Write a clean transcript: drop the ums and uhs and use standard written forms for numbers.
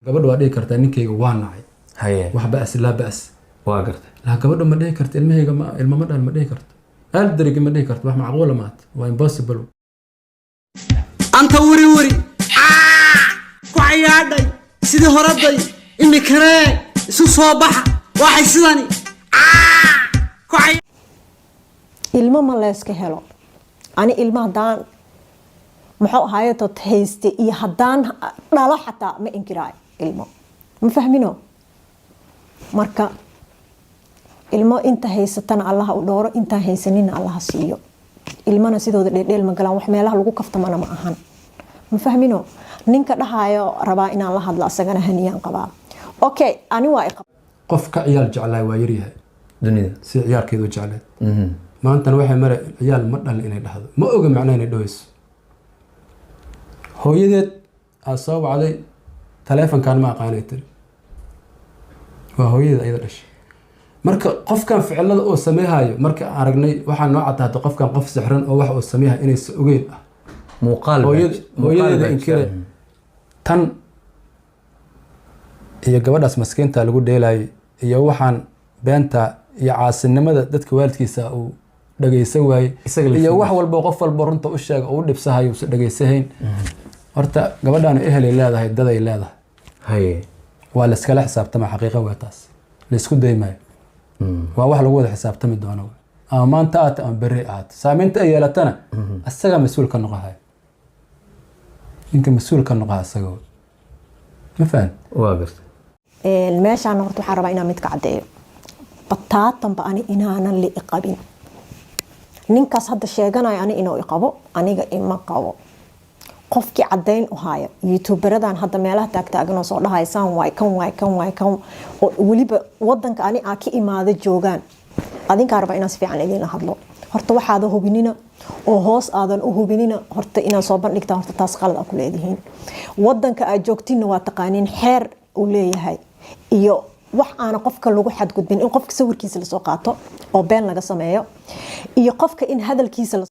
Gabadha waa dhihi kartaa ninkayga waa nacay. Haye. Wax ba'as laa ba'as. Waa gartay. Laa, gabadha ma dhihi karto ilmahayga ma ilma ma dhal, ma dhihi karto aldarigi, ma dhihi karto. Wax macquula maata, waa impossible. Anta wuri wuri ku cayaadhay sidii horaday, imikanee isu soo baxa, waxay sidani ku Ilmo ma layska helo? Ani ilmo haddaan, muxuu ahaaye, dad hayste iyo haddaan dhalo xataa ma inkiraayo ilmo, ma fahmino? Marka ilmo inta haysatana Allaha u dhooro, intaan haysanina Allaha siiyo. Ilmana sidooda dheeldheel ma galaan, wax meelaha lagu kaftamana ma ahan, ma fahmino? Ninka dhahayo rabaa inaan la hadlo, asagana haniyaan qabaa. Okay, ani waa iqab. Qof ka ciyaal jeclaay waa yaryahay dunida. Si ciyaalkeedu u jecleed. Maantana waxay mare ciyaal ma dhalin inay dhahdo, ma oga macnaha inay dhahayso. Hooyadeed aa soo wacday, taleefonkan ma aqaanay tiri. Waa hooyadeed ayada dhashay. Marka qofkan ficilada uu sameehayo marka aan aragnay, waxaa noo caddaatay qofkan qof sixran oo wax uu sameeyahay inaysa ogeyn ah. Muuqaal baa muuqaal hooyadeeda baa inkire jira. Tan iyo gabadhaas maskiinta lagu dheelayay iyo waxaan beenta iyo caasinimada dadka waalidkiisa uu dhagaysan waayey Isaga iyo laftigiisa. Wax walba qof walba runta u sheega oo u dhibsahayo uusan dhagaysahayn. Horta gabadhaan ehelay leedahay, daday leedahay. Haye. Waa la iskala xisaabtama, xaqiiqa waa taas, la isku day maayo. Waa wax lagu wada xisaabtami doono, ama maanta aata ama berri ahaato. Saameynta ay yeelatana asagaa mas-uul ka noqohaya, ninka mas-uul ka noqoha asaga wey. Ma fahan? Waa gartay. Meeshaan horta waxaan rabaa inaan mid ka caddeeyo: bataatanba ani inaanan li iqabin. Ninkaas hadda sheeganayo ani inuu iqabo, aniga ima qabo. Qofkii caddayn u haya, YouTuberadan hadda meelaha taagtaagan oo soo dhahaya saan waay, kan waay, kan waay, kan oo weliba wadanka ani aa ka imaada joogaan, adinkaa raba inaan si fiican idinla hadlo. Horta waxaada hubinina oo hoos aadan u hubinina horta inaad soo bandhigtaan, horta taas qalad aa ku leedihiin. Wadanka aad joogtinna waa taqaaniin, xeer uu leeyahay iyo wax aana qofka lagu xadgudbin, in qofka sawirkiisa lasoo qaato oo been laga sameeyo iyo qofka in hadalkiisa.